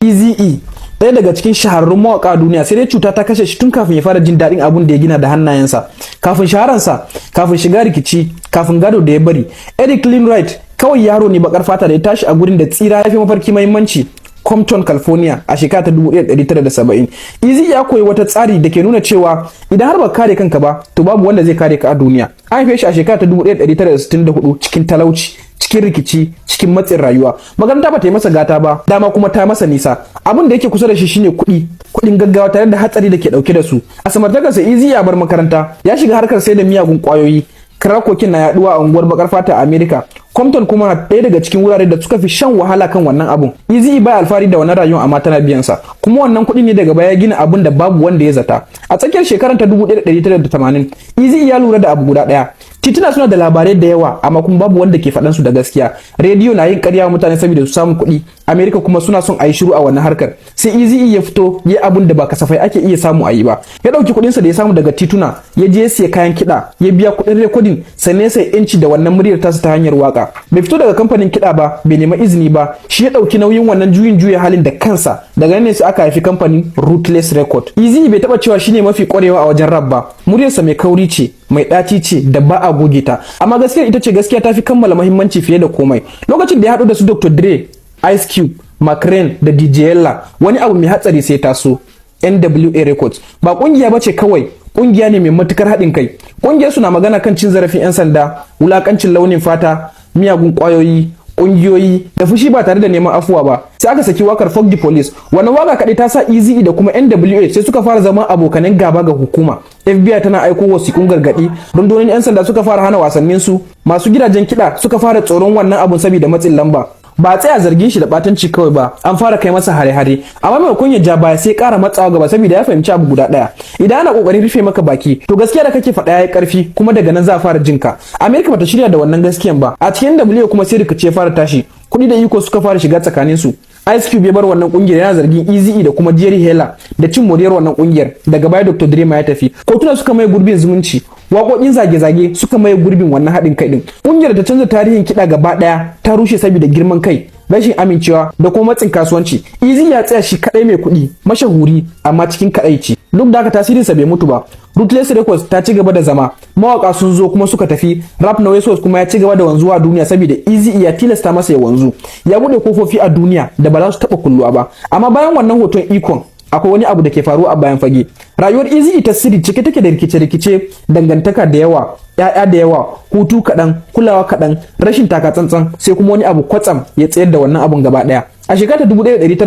Eazy-E, ɗaya daga cikin shahararrun mawaƙa a duniya, sai dai cuta ta kashe shi tun kafin ya fara jin daɗin abun da ya gina da hannayensa. Kafin shaharansa, kafin shiga rikici, kafin gado da ya bari, Erik Lynn Wright kawai yaro ne bakar fata da ya tashi a gurin da tsira ya fi mafarki mahimmanci, Compton, California, a shekara ta 1970. Eazy ya koyi wata tsari da ke nuna cewa idan har ba kare kanka ba, to babu wanda zai kare ka a duniya. An haife shi a shekara ta 1964 cikin talauci, cikin rikici, cikin matsin rayuwa. Makaranta ba ta yi masa gata ba, dama kuma ta masa nisa. Abin da yake kusa da shi shine kuɗi, kuɗin gaggawa tare da hatsari da ke ɗauke da su. A samartakarsa, Eazy ya bar makaranta, ya shiga harkar sai da miyagun ƙwayoyi. Crack cocaine na yaduwa a unguwar bakar fata a America. Compton kuma na ɗaya daga cikin wurare da suka fi shan wahala kan wannan abun. Eazy baya alfahari da wannan rayuwar, amma tana biyan sa. Kuma wannan kuɗi ne daga baya gina abun da babu wanda ya zata. A tsakiyar shekarar ta 1980, Eazy ya lura da abu guda ɗaya. Tituna suna da labarai da yawa, amma kuma babu wanda ke faɗan su da gaskiya. Rediyo na yin ƙarya wa mutane saboda su samu kuɗi. America kuma suna son a yi shiru a wannan harkar. Sai Eazy ya fito ya abun da ba kasafai ake iya samu a yi ba. Ya ɗauki kuɗinsa da ya samu daga tituna, ya je ya siya kayan kiɗa, ya biya kuɗin recording, sannan ya sayi 'yanci da wannan muryar tasa ta hanyar waka. Bai fito daga kamfanin kiɗa ba, bai nema izini ba, shi ya ɗauki nauyin wannan juyin juya halin da kansa. Daga nan ne sai aka haifi kamfanin Ruthless Record. Eazy bai taɓa cewa shine mafi ƙwarewa a wajen rap ba. Muryarsa mai kauri ce, mai ɗaci ce da ba a goge ta. Amma gaskiya ita ce gaskiya ta fi kammala muhimmanci fiye da komai. Lokacin da ya haɗu da su Dr. Dre, Ice Cube, Mack Raine da DJ Yella, wani abu mai hatsari sai taso. NWA Records ba kungiya bace kawai, kungiya ne mai matukar haɗin kai. Kungiyar suna magana kan cin zarafin 'yan sanda, wulakancin launin fata, miyagun kwayoyi, kungiyoyi da fushi ba tare da neman afuwa ba. Sai aka saki wakar "Fuck the Police". Wannan waka kaɗai ta sa Eazy da kuma NWA sai suka fara zama abokanen gaba ga hukuma. FBI tana aiko wasiƙun gargaɗi, rundunonin 'yan sanda suka fara hana wasannin su, masu gidajen kiɗa suka fara tsoron wannan abun saboda matsin lamba. Ba a tsaya zargin shi da batanci kawai ba, an fara kai masa hare-hare. Amma maimakon ya ja baya, sai ƙara matsawa gaba, saboda ya fahimci abu guda ɗaya: idan ana ƙoƙarin rufe maka baki, to gaskiya da kake faɗa yayi ƙarfi, kuma daga nan za a fara jinka. America bata shirya da wannan gaskiyan ba. A cikin NWA kuma sai rikici ya fara tashi, kuɗi da iko suka fara shiga tsakanin su. Ice Cube ya bar wannan kungiyar, yana zargin Eazy da kuma Jerry Heller da cin moriyar wannan kungiyar. Daga baya Dr. Dre ma ya tafi. Kotuna suka maye gurbin zumunci, waƙoƙin zage-zage suka maye gurbin wannan haɗin kai din. Kungiyar ta canza tarihin kiɗa gaba ɗaya ta rushe saboda girman kai, rashin amincewa da kuma matsin kasuwanci. Eazy ya tsaya shi kaɗai, mai kuɗi, mashahuri, amma cikin kaɗaici. Duk da haka, tasirinsa bai mutu ba. Ruthless Records ta ci gaba da zama, mawaka sun zo kuma suka tafi, rap na West Coast kuma ya ci gaba da wanzuwa a duniya saboda Eazy ya tilasta masa ya wanzu. Ya bude kofofi a duniya da ba za su taba kulluwa ba. Amma bayan wannan hoton ikon, akwai wani abu da ke faruwa a bayan fage. Rayuwar Eazy ta sirri cike take da rikice-rikice, dangantaka da yawa, ‘ya'ya da yawa, hutu kaɗan, kulawa kaɗan, rashin taka tsantsan. Sai kuma wani abu kwatsam ya tsayar da wannan abun gaba ɗaya. A shekara ta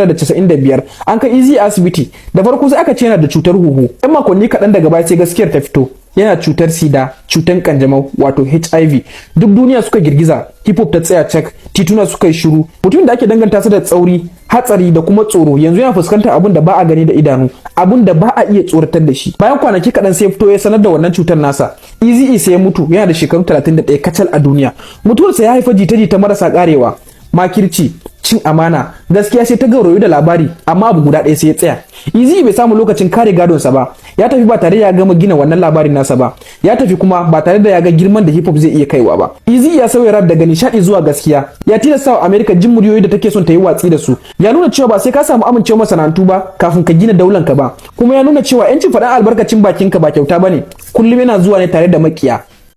1995 an kai Eazy asibiti. Da farko sai aka ce yana da cutar huhu. Ɗan makonni kaɗan daga baya sai gaskiyar ta fito: yana cutar sida, cutar kanjamau, wato HIV. Duk duniya suka girgiza, hip hop ta tsaya cak, tituna suka yi shiru. Mutumin da ake danganta su da tsauri, hatsari da kuma tsoro, yanzu yana fuskantar abun da ba a gani da idanu, abun da ba a iya tsoratar da shi. Bayan kwanaki kaɗan sai fito ya sanar da wannan cutar nasa. Eazy sai ya mutu, yana da shekaru 31 kacal a duniya. Mutuwarsa ya haifa jita-jita marasa karewa, makirci, cin amana. Gaskiya sai ta gaurayu da labari, amma abu guda ɗaya sai ya tsaya: Eazy bai samu lokacin kare gadonsa ba. Ya tafi ba tare ya gama gina wannan labarin nasa ba. Ya tafi kuma ba tare da ya ga girman da hip hop zai iya kaiwa ba. Eazy ya sauya rap daga nishadi zuwa gaskiya. Ya tilasta wa America jin muryoyi da take son ta yi watsi da su. Ya nuna cewa ba sai ka samu amincewa masana'antu ba kafin ka gina daular ka ba. Kuma ya nuna cewa yancin faɗan albarkacin bakinka ba kyauta bane, kullum yana zuwa ne tare da makiya.